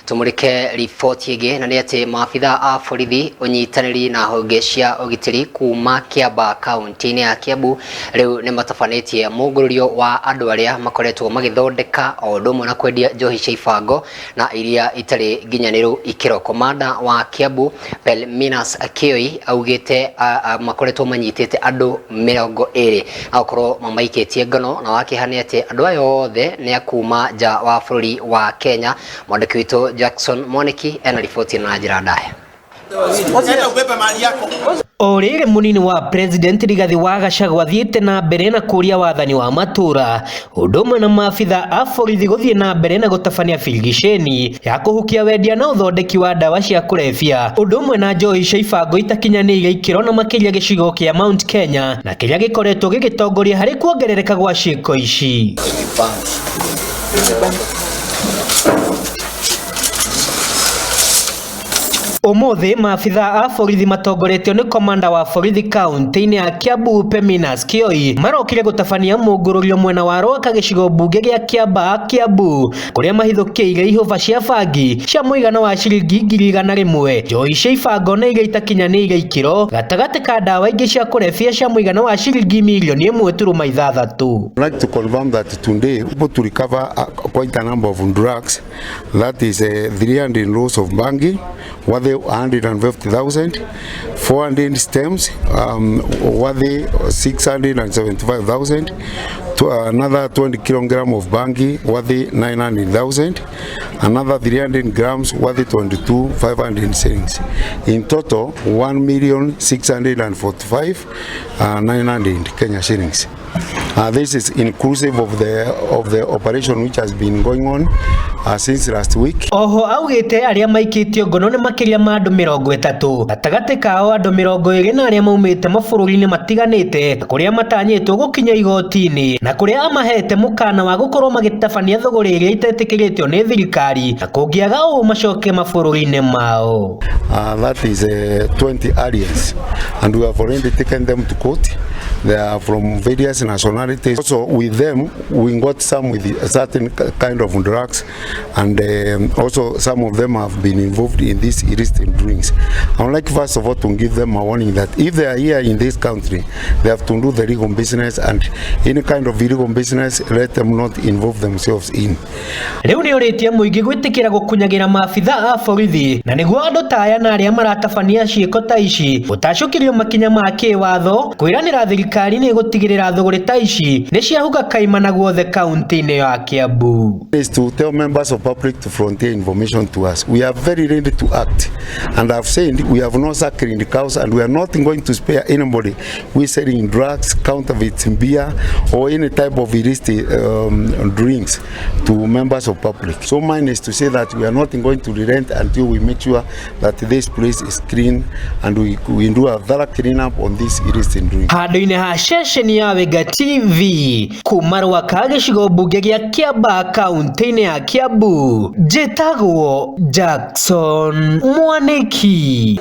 Tumurike riboti ĩngĩ, na nĩ atĩ maabitha a borithi ũnyitanĩri na honge cia ũgitĩri kuma Kiambaa kaunti-inĩ ya Kiambu rĩu nĩ matabanĩtie mũngũrũrio wa andũ arĩa makoretwo magĩthondeka o ũndũ ũmwe na kwendia njohi cia ibango na iria itarĩ nginyanĩru ikĩro. Komanda wa Kiambu Pelminas Kioi augĩte makoretwo manyitĩte andũ 20 na gũkorwo mamaikĩtie ngono, na wakĩha nĩ atĩ andũ aya othe nĩ a kuma nja wa bũrũri wa Kenya. Mwandĩki witũ Jackson Mwaniki ena riboti na njĩra ndaya. O rĩrĩ mũnini wa president Rigathi wa Gachagua athiĩte na mbere na kũria wathani wa matũra ũndũ ũmwe na maabitha a borithi gũthiĩ na mbere na gũtabania birigiceni ya kũhukia wendia na ũthondeki wa ndawa cia kũrebia ũndũ ũmwe na njohi cia ibango itakinyanĩire ikĩro na makĩria gĩcigo kĩa Mount Kenya na kĩrĩa gĩkoretwo gĩgĩtongoria harĩ kuongerereka gwa ciĩko ici. Ũmũthĩ maabitha a borithi matongoretio nĩ komanda wa borithi kaunti-inĩ ya Kiambu Peminas Kioi marokire gũtabania mũngũrũrio mwena wa Rwaka gĩcigo mbunge gĩa Kiambaa Kiambu kũrĩa mahithũkĩire ihũba cia bangi cia mũigana wa ciringi 100,000, njohi cia ibango na iria itakinyanĩire ikĩro gatagatĩ ka ndawa ingĩ cia kũrebia cia mũigana wa ciringi mirioni 1.6. I'd like to confirm that today we able to recover quite a number of drugs, that is 300 rolls of bangi worth 150,000, 400 stems worth 675,000, to another 20 kilogram of bangi worth 900,000, another 300 grams worth 22,500 shillings. In total 1,645,900 Kenya shillings. This is inclusive of the operation which has been going on since last week. Oho augĩte arĩa maikĩtio ngono nĩ makĩria ma andũ 30, gatagatĩ kao andũ 20 na arĩa maumĩte mabũrũri-inĩ matiganĩte kũrĩa matanyĩtwo gũkinya igoti-inĩ na kũrĩa amahete mũkana wa gũkorwo magĩtabania thũgũrĩ ĩrĩa itetĩkĩrĩtio nĩ thirikari na kũngĩaga ũũ macoke mabũrũri-inĩ mao. That is 20 aliens, and we have already taken them to court. They are from various nationalities. Also with them we got some with a certain kind of drugs, and also some of them have been involved in these illicit drinks. I would like first of all to give them a warning that if they are here in this country, they have to do the legal business, and any kind of illegal business, let them not involve themselves in. Rĩu nĩ ũrĩtie mũingĩ gwĩtĩkĩra gũkunyagĩra maabitha a borithi na nĩguo andũ ta aya na arĩa maratabania ciĩko ta ici gũtacũkĩrio makinya ma kĩwatho kwĩranĩra thirikari nĩ ĩgũtigĩrĩra thũgũrĩ ta ici nĩ ciahuka kaimana guothe kaunti-inĩ ya Kiambu. Is to tell members of public to frontier information to us. We are very ready to act, and I've said we have no sacred cows, and we are not going to spare anybody who is selling drugs, counterfeit beer, or any type of illicit drinks to members of public. So mine is to say that we are not going to relent until we make sure that this place is clean and we do a thorough cleanup on this illicit drink. Handũ-inĩ ha ceceni ya Wenga TV kuma Rwaka gĩcigo mbunge gĩa Kiambaa kaunti-inĩ ya Kiambu, njĩtagwo Jackson Mwaniki.